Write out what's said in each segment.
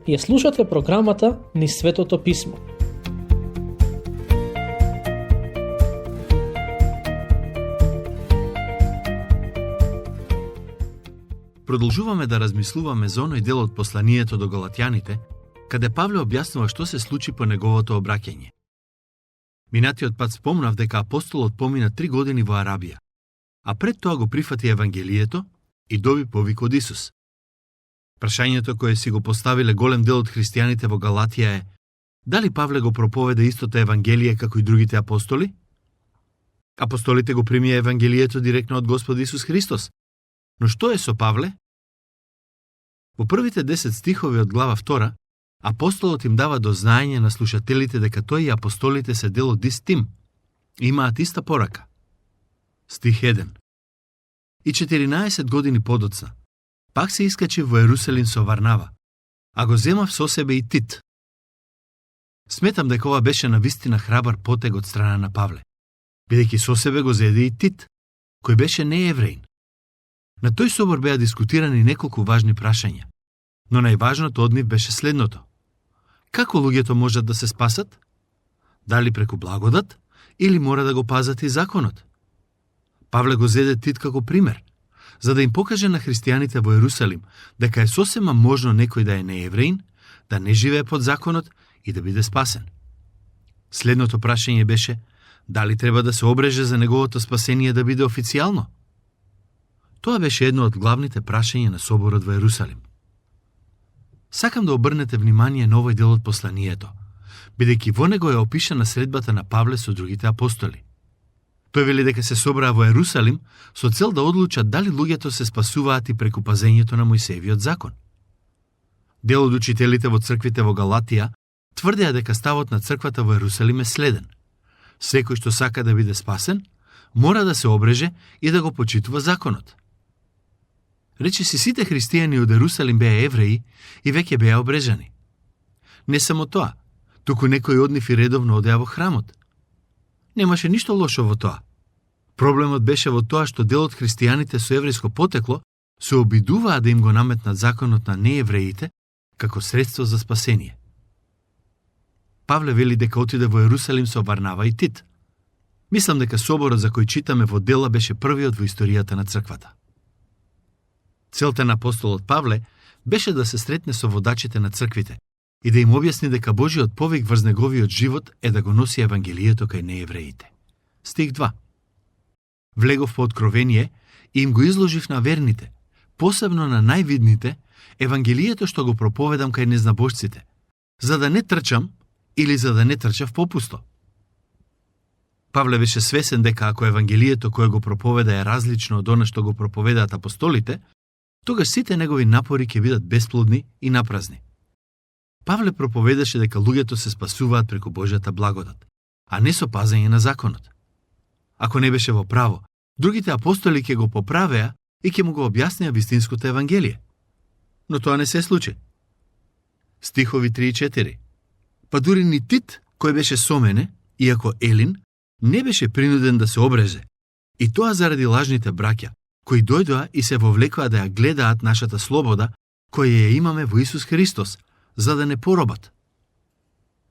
Ја слушате програмата Низ Светото Писмо. Продолжуваме да размислуваме за оној дел од посланието до галатјаните, каде Павле објаснува што се случи по неговото обраќање. Минатиот пат спомнав дека апостолот помина 3 години во Арабија, а пред тоа го прифати Евангелието и доби повик од Исус. Прашањето кое си го поставиле голем дел од христијаните во Галатија е: дали Павле го проповеда истото Евангелие како и другите апостоли? Апостолите го примија Евангелието директно од Господ Исус Христос. Но што е со Павле? Во првите 10 стихови од глава 2, апостолот им дава до знаење на слушателите дека тој и апостолите се дел од ист тим и имаат иста порака. Стих 1. И 14 години подоцна, пак се искачи во Ерусалим со Варнава, а го земав со себе и Тит. Сметам дека ова беше навистина храбар потег од страна на Павле, бидејќи со себе го зеде и Тит, кој беше неевреин. На тој собор беа дискутирани неколку важни прашања, но најважното од нив беше следното: како луѓето можат да се спасат? Дали преку благодат или мора да го пазат и законот? Павле го зеде Тит како пример, за да им покаже на христијаните во Ерусалим дека е сосема можно некој да е неевреин, да не живее под законот и да биде спасен. Следното прашање беше: дали треба да се обреже за неговото спасение да биде официјално? Тоа беше едно од главните прашања на соборот во Ерусалим. Сакам да обрнете внимание на овој дел од посланието, бидејќи во него е опишана средбата на Павле со другите апостоли. Тој вели дека се собраа во Ерусалим со цел да одлучат дали луѓето се спасуваат и преку пазењето на Мојсеевиот закон. Дел од учителите во црквите во Галатија тврдеа дека ставот на црквата во Ерусалим е следен: секој што сака да биде спасен, мора да се обреже и да го почитува законот. Речиси сите христијани од Ерусалим беа евреи и веќе беа обрежани. Не само тоа, туку некои од нив и редовно одеа во храмот. Немаше ништо лошо во тоа. Проблемот беше во тоа што дел од христијаните со еврејско потекло се обидуваа да им го наметнат законот на неевреите како средство за спасение. Павле вели дека отиде во Ерусалим со Варнава и Тит. Мислам дека соборот за кој читаме во Дела беше првиот во историјата на црквата. Целта на апостолот Павле беше да се сретне со водачите на црквите и да им објасни дека Божиот повик врз неговиот живот е да го носи Евангелието кај неевреите. Стих 2. Влегов по откровение и им го изложив на верните, посебно на највидните, Евангелието што го проповедам кај незнабожците, за да не трчам или за да не трчав попусто. Павле беше свесен дека ако Евангелието кое го проповеда е различно од она што го проповедаат апостолите, тогаш сите негови напори ќе бидат бесплодни и напразни. Павле проповедаше дека луѓето се спасуваат преку Божјата благодат, а не со пазење на законот. Ако не беше во право, другите апостоли ќе го поправеа и ќе му го објаснеа вистинското Евангелие. Но тоа не се случи. Стихови 3 и 4. Па дури ни Тит, кој беше со мене, иако Елин, не беше принуден да се обреже, и тоа заради лажните браќа, кои дојдоа и се вовлекоа да ја гледаат нашата слобода, која ја имаме во Исус Христос, за да не поробат.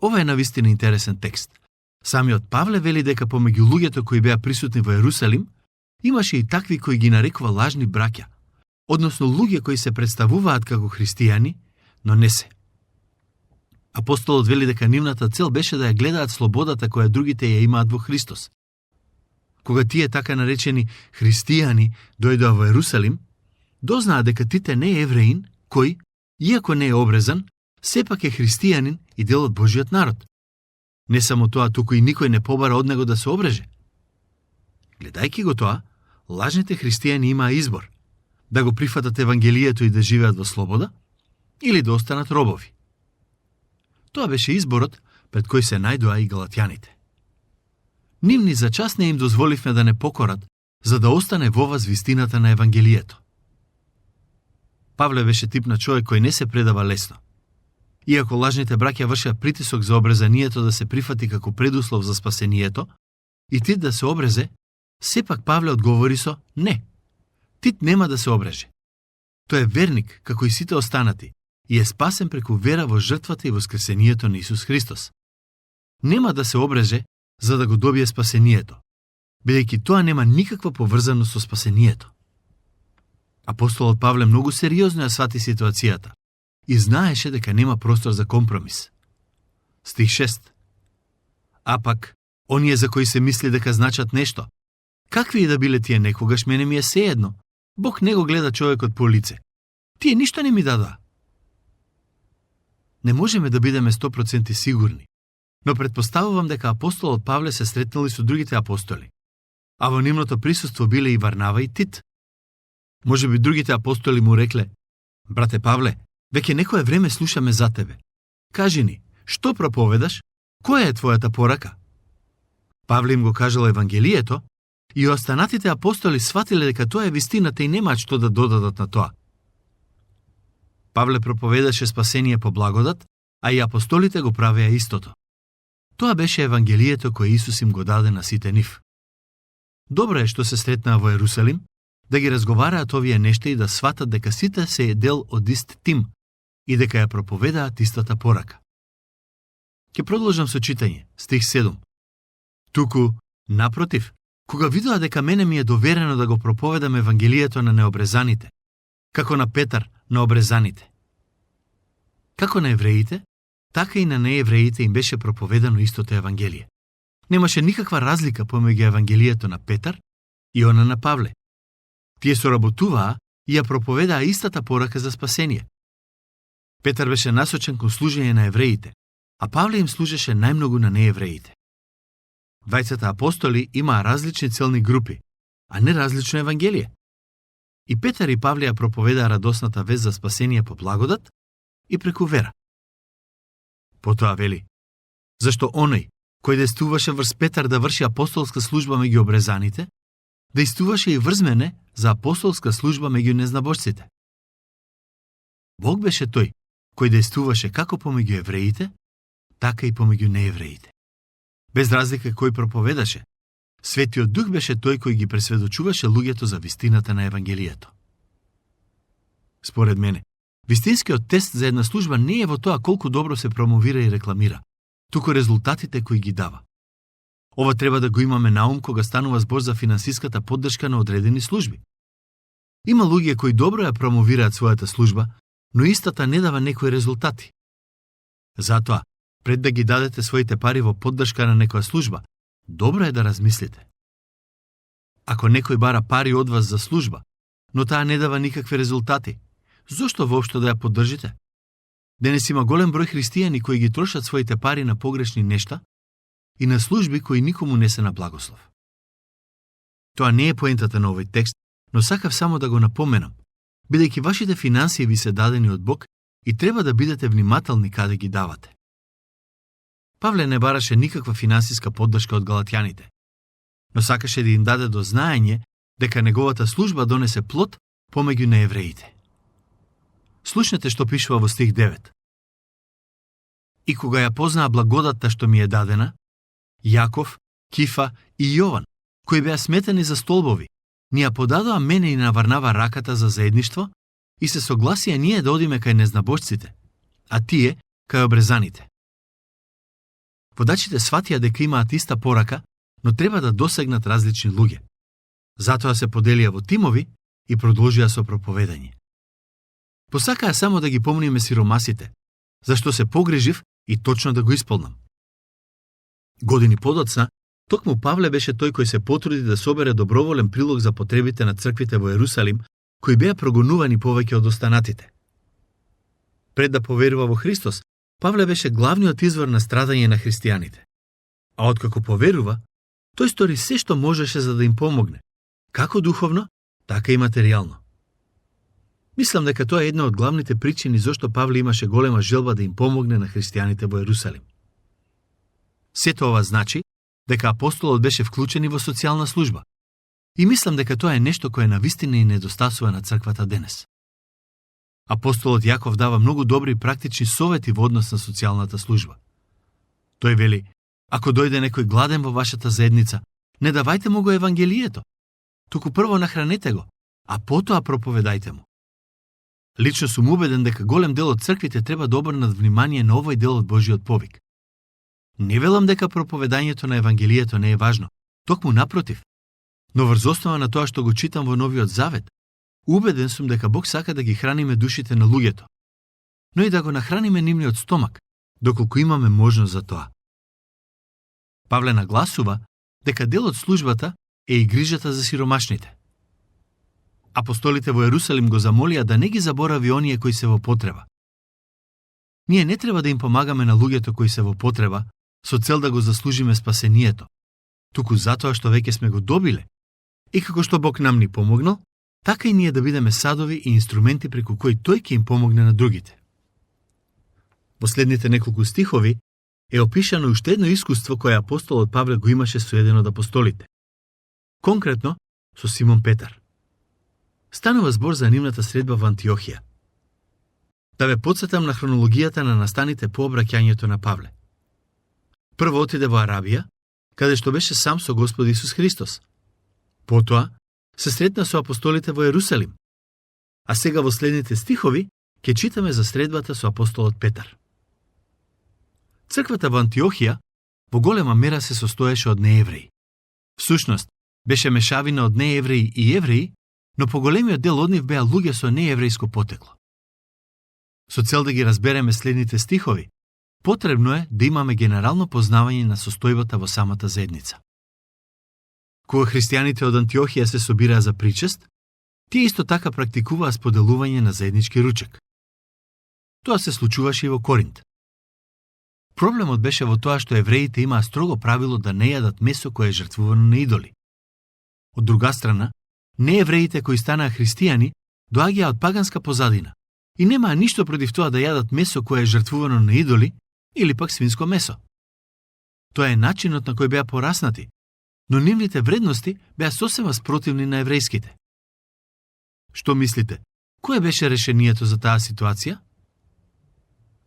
Ова е навистина интересен текст. Самиот Павле вели дека помеѓу луѓето кои беа присутни во Ерусалим, имаше и такви кои ги нарекува лажни браќа, односно луѓе кои се представуваат како христијани, но не се. Апостолот вели дека нивната цел беше да ја гледаат слободата која другите ја имаат во Христос. Кога тие така наречени христијани дојдоа во Ерусалим, дознаа дека Тите не е евреин, кој, иако не е обрезан, сепак е христијанин и дел од Божиот народ. Не само тоа, туку и никој не побара од него да се обреже. Гледајќи го тоа, лажните христијани имаа избор: да го прифатат Евангелието и да живеат во слобода, или да останат робови. Тоа беше изборот пред кој се најдоа и галатјаните. Нивни за час не им дозволивме да не покорат, за да остане во вас вистината на Евангелието. Павле беше тип на човек кој не се предава лесно. Иако лажните браќа вршеа притисок за обрезанието да се прифати како предуслов за спасението и Тит да се обрезе, сепак Павле одговори со не. Тит нема да се обреже. Тој е верник како и сите останати и е спасен преку вера во жртвата и воскресението на Исус Христос. Нема да се обреже за да го добие спасението, бидејќи тоа нема никаква поврзаност со спасението. Апостолот Павле многу сериозно ја свати ситуацијата и знаеше дека нема простор за компромис. Стих 6. А пак, оние за кои се мисли дека значат нешто, какви и да биле тие некогаш, мене ми е сеедно. Бог не го гледа човекот по лице. Тие ништо не ми дадоа. Не можеме да бидеме 100% сигурни, но предпоставувам дека апостолот Павле се сретнали со другите апостоли, а во нивното присуство биле и Варнава и Тит. Може би другите апостоли му рекле: брате Павле, веќе некое време слушаме за тебе. Кажи ни, што проповедаш? Која е твојата порака? Павле им го кажал Евангелието и останатите апостоли сватиле дека тоа е вистината и немаат што да додадат на тоа. Павле проповедаше спасение по благодат, а и апостолите го правеа истото. Тоа беше Евангелието кое Исус им го даде на сите нив. Добро е што се сретнаа во Ерусалим, да ги разговараат овие нешта и да сватат дека сите се е дел од ист тим и дека ја проповедаат истата порака. Ќе продолжам со читање, стих 7. Туку, напротив, кога видоа дека мене ми е доверено да го проповедам Евангелието на необрезаните, како на Петар на обрезаните. Како на евреите, така и на неевреите им беше проповедано истото Евангелие. Немаше никаква разлика помеѓу Евангелието на Петар и она на Павле. Тие соработуваа и ја проповедаа истата порака за спасение. Петар беше насочен кон служење на евреите, а Павле им служеше најмногу на неевреите. Двајцата апостоли имаа различни целни групи, а не различно Евангелие. И Петар и Павле ја проповедаа радосната вест за спасение по благодат и преку вера. Потоа вели: зашто оној кој действуваше врз Петар да врши апостолска служба меѓу обрезаните, действуваше и врз мене за апостолска служба меѓу незнабожците. Бог беше тој кој действуваше како помеѓу евреите, така и помеѓу неевреите. Без разлика кој проповедаше, Светиот Дух беше тој кој ги пресведочуваше луѓето за вистината на Евангелието. Според мене, вистинскиот тест за една служба не е во тоа колку добро се промовира и рекламира, туку резултатите кои ги дава. Ова треба да го имаме на ум кога станува збор за финансиската поддршка на одредени служби. Има луѓе кои добро ја промовираат својата служба, но истата не дава некои резултати. Затоа, пред да ги дадете своите пари во поддршка на некоја служба, добро е да размислите. Ако некој бара пари од вас за служба, но таа не дава никакви резултати, зошто воопшто да ја поддржите? Денес има голем број христијани кои ги трошат своите пари на погрешни нешта и на служби кои никому не се на благослов. Тоа не е поентата на овој текст, но сакав само да го напоменам, бидејќи вашите финансии ви се дадени од Бог и треба да бидете внимателни каде ги давате. Павле не бараше никаква финансиска поддршка од галатјаните, но сакаше да им даде до знаење дека неговата служба донесе плод помеѓу неевреите. Слушнете што пишува во стих 9. И кога ја познаа благодатта што ми е дадена, Јаков, Кифа и Јован, кои беа сметани за столбови, ни ја подадоа мене и на Варнава раката за заедништво и се согласија ние да одиме кај незнабожците, а тие кај обрезаните. Водачите сватија дека имаат иста порака, но треба да досегнат различни луѓе. Затоа се поделија во тимови и продолжија со проповедање. Посакаа само да ги помниме сиромасите, зашто се погрижив и точно да го исполнам. Години подоцна, токму Павле беше тој кој се потруди да собере доброволен прилог за потребите на црквите во Ерусалим, кои беа прогонувани повеќе од останатите. Пред да поверува во Христос, Павле беше главниот извор на страдање на христијаните. А откако поверува, тој стори се што можеше за да им помогне, како духовно, така и материјално. Мислам дека тоа е една од главните причини зашто Павле имаше голема желба да им помогне на христијаните во Ерусалим. Сето ова значи дека апостолот беше вклучен и во социјална служба. И мислам дека тоа е нешто кое навистина и недостасува на црквата денес. Апостолот Јаков дава многу добри и практични совети во однос на социјалната служба. Тој вели: ако дојде некој гладен во вашата заедница, не давајте му го Евангелието, туку прво нахранете го, а потоа проповедајте му. Лично сум убеден дека голем дел од црквите треба да обрнат внимание на овој дел од Божиот повик. Не велам дека проповедањето на Евангелието не е важно, токму напротив. Но врз основа на тоа што го читам во Новиот Завет, убеден сум дека Бог сака да ги храниме душите на луѓето, но и да го нахраниме нивниот стомак, доколку имаме можност за тоа. Павле нагласува дека дел од службата е и грижата за сиромашните. Апостолите во Ерусалим го замолија да не ги заборави оние кои се во потреба. Ние не треба да им помагаме на луѓето кои се во потреба со цел да го заслужиме спасението, туку затоа што веќе сме го добиле. И како што Бог нам ни помогнал, така и ние да бидеме садови и инструменти преку кои Тој ќе им помогне на другите. Во следните неколку стихови е опишано уште едно искуство кое апостолот Павле го имаше со еден од апостолите. Конкретно со Симон Петар. Станува збор за нивната средба во Антиохија. Да ве потсетам на хронологијата на настаните по обраќањето на Павле. Прво отиде во Арабија, каде што беше сам со Господ Исус Христос. Потоа се сретна со апостолите во Ерусалим. А сега во следните стихови ќе читаме за средбата со апостолот Петар. Црквата во Антиохија во голема мера се состоеше од неевреи. Всушност, беше мешавина од неевреи и евреи, но поголемиот дел од нив беа луѓе со нееврејско потекло. Со цел да ги разбереме следните стихови, потребно е да имаме генерално познавање на состојбата во самата заедница. Кога христијаните од Антиохија се собираа за причест, тие исто така практикуваа споделување на заеднички ручек. Тоа се случуваше и во Коринт. Проблемот беше во тоа што евреите имаа строго правило да не јадат месо кое е жртвувано на идоли. Од друга страна, неевреите кои станаа христијани доаѓаа од паганска позадина и немаа ништо против тоа да јадат месо кое е жртвувано на идоли или пак свинско месо. Тоа е начинот на кој беа пораснати, но нивните вредности беа сосема спротивни на еврејските. Што мислите, кое беше решението за таа ситуација?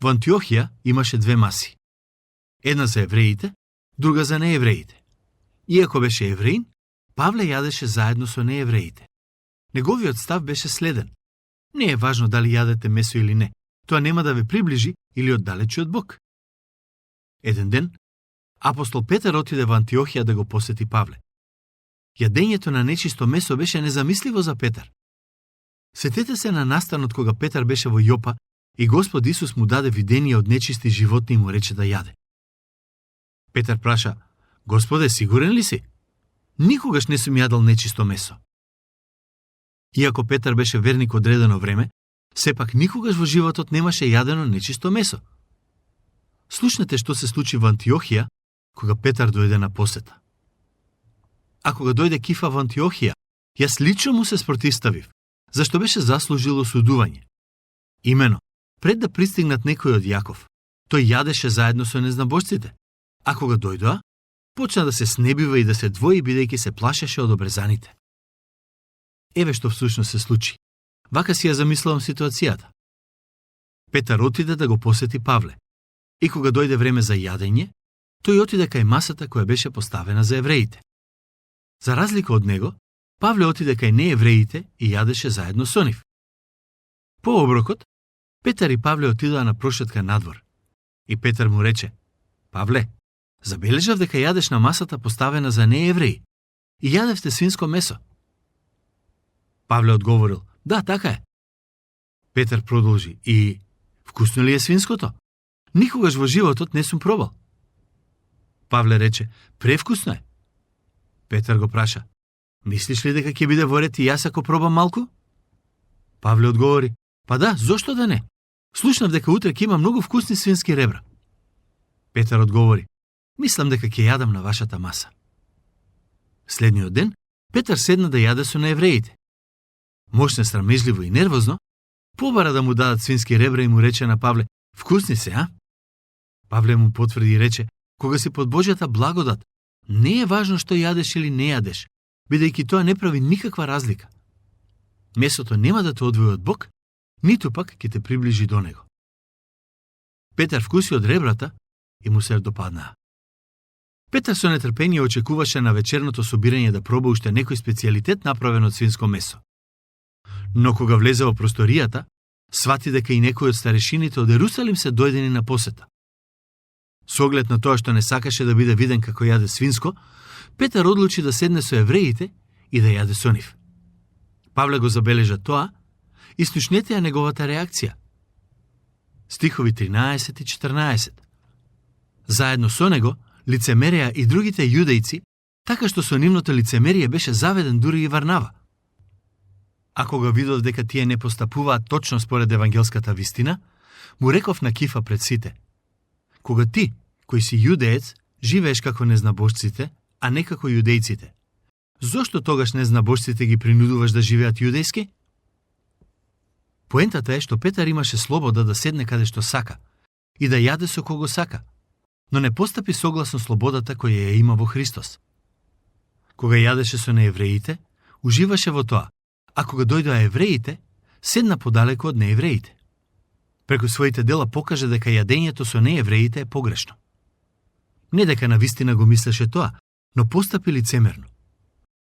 Во Антиохија имаше две маси. Една за евреите, друга за неевреите. Иако беше евреин, Павле јадеше заедно со неевреите. Неговиот став беше следен. Не е важно дали јадете месо или не. Тоа нема да ве приближи или оддалечи од Бог. Еден ден, апостол Петар отиде во Антиохија да го посети Павле. Јадењето на нечисто месо беше незамисливо за Петар. Сетете се на настанот кога Петар беше во Јопа и Господ Исус му даде видение од нечисти животни и му рече да јаде. Петар праша: Господе, сигурен ли си? Никогаш не сум јадал нечисто месо. Иако Петар беше верник одредено време, сепак никогаш во животот немаше јадено нечисто месо. Слушнете што се случи во Антиохија кога Петар дојде на посета. А кога дојде Кифа во Антиохија, јас лично му се спротивставив, зашто беше заслужило судување. Имено, пред да пристигнат некој од Јаков, тој јадеше заедно со незнабожците, а кога дојдоа, почна да се снебива и да се двои бидејќи се плашеше од обрезаните. Еве што всушност се случи. Вака си ја замислувам ситуацијата. Петар отиде да го посети Павле. И кога дојде време за јадење, тој отиде кај масата која беше поставена за евреите. За разлика од него, Павле отиде кај неевреите и јадеше заедно со нив. По оброкот, Петар и Павле отидоа на прошетка надвор. И Петар му рече: Павле, забележав дека јадеш на масата поставена за неевреи и јадевте свинско месо. Павле одговорил: Да, така е. Петар продолжи: И вкусно ли е свинското? Никогаш во животот не сум пробал. Павле рече: Превкусно е. Петар го праша: Мислиш ли дека ќе биде во ред и јас ако пробам малку? Павле одговори: Па да, зошто да не? Слушнав дека утре ќе има многу вкусни свински ребра. Петар одговори: Мислам дека ќе јадам на вашата маса. Следниот ден, Петар седна да јаде со неевреите. Мошне срамежливо и нервозно, побара да му дадат свински ребра и му рече на Павле: Вкусни се, а? Павле му потврди и рече: Кога си под Божјата благодат, не е важно што јадеш или не јадеш, бидејќи тоа не прави никаква разлика. Месото нема да те одвои од Бог, ниту пак ќе те приближи до Него. Петар вкуси од ребрата и му се допаднаа. Петар со нетрпение очекуваше на вечерното собирање да проба уште некој специјалитет направен од свинско месо. Но кога влезе во просторијата, свати дека и некои од старешините од Ерусалим се дојдени на посета. Со оглед на тоа што не сакаше да биде виден како јаде свинско, Петар одлучи да седне со евреите и да јаде со нив. Павле го забележа тоа и слушнете ја неговата реакција. Стихови 13 и 14. Заедно со него лицемереа и другите јудејци, така што со нивното лицемерие беше заведен дури и Варнава. А кога видов дека тие не постапуваат точно според евангелската вистина, му реков на Кифа пред сите: кога ти, кој си јудеец, живееш како незнабожците, а не како јудејците, зошто тогаш незнабожците ги принудуваш да живеат јудејски? Поентата е што Петар имаше слобода да седне каде што сака и да јаде со кого сака, но не постапи согласно слободата која ја има во Христос. Кога јадеше со неевреите, уживаше во тоа, а кога дојдоа евреите, седна подалеку од неевреите. Преку своите дела покаже дека јадењето со неевреите е погрешно. Не дека навистина го мислеше тоа, но постапи лицемерно.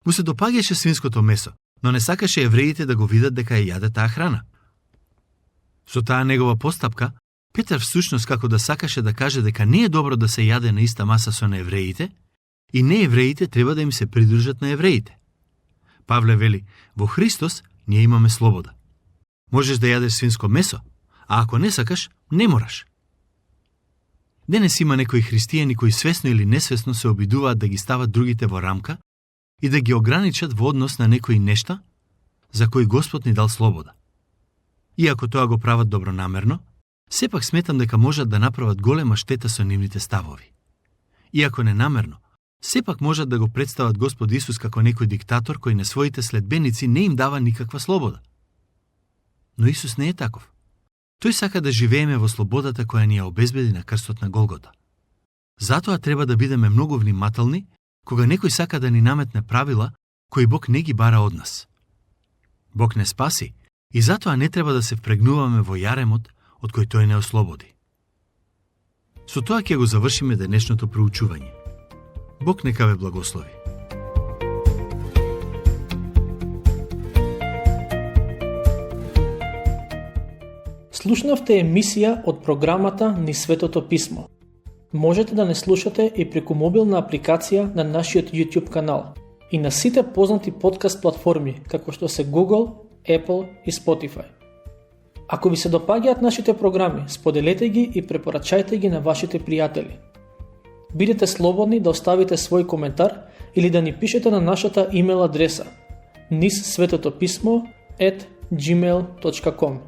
Му се допаѓаше свинското месо, но не сакаше евреите да го видат дека ја јаде таа храна. Со таа негова постапка, Петар всушност како да сакаше да каже дека не е добро да се јаде на иста маса со неевреите и неевреите треба да им се придружат на евреите. Павле вели: во Христос ние имаме слобода. Можеш да јадеш свинско месо, а ако не сакаш, не мораш. Денес има некои христијани кои свесно или несвесно се обидуваат да ги стават другите во рамка и да ги ограничат во однос на некои нешта за кои Господ ни дал слобода. Иако тоа го прават добронамерно, сепак сметам дека можат да направат голема штета со нивните ставови. Иако ненамерно, сепак можат да го представат Господ Исус како некој диктатор кој на своите следбеници не им дава никаква слобода. Но Исус не е таков. Тој сака да живееме во слободата која ни ја обезбеди на крстот на Голгота. Затоа треба да бидеме многу внимателни кога некој сака да ни наметне правила кои Бог не ги бара од нас. Бог не спаси и затоа не треба да се впрегнуваме во јаремот од кој тој не ослободи. Со тоа ќе го завршиме денешното проучување. Бог нека ве благослови. Слушнавте емисија од програмата Низ Светото Писмо. Можете да не слушате и преку мобилна апликација на нашиот YouTube канал и на сите познати подкаст платформи, како што се Google, Apple и Spotify. Ако ви се допаѓаат нашите програми, споделете ги и препорачајте ги на вашите пријатели. Бидете слободни да оставите свој коментар или да ни пишете на нашата имейл адреса nizsvetopismo@gmail.com.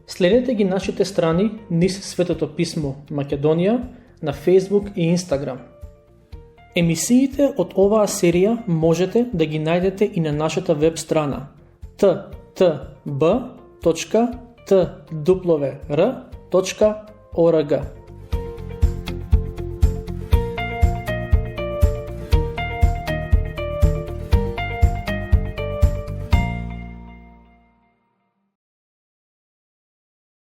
Следете ги нашите страни Низ Светото Писмо Македонија на Facebook и Instagram. Емисиите од оваа серија можете да ги најдете и на нашата веб страна ttb.twr.org.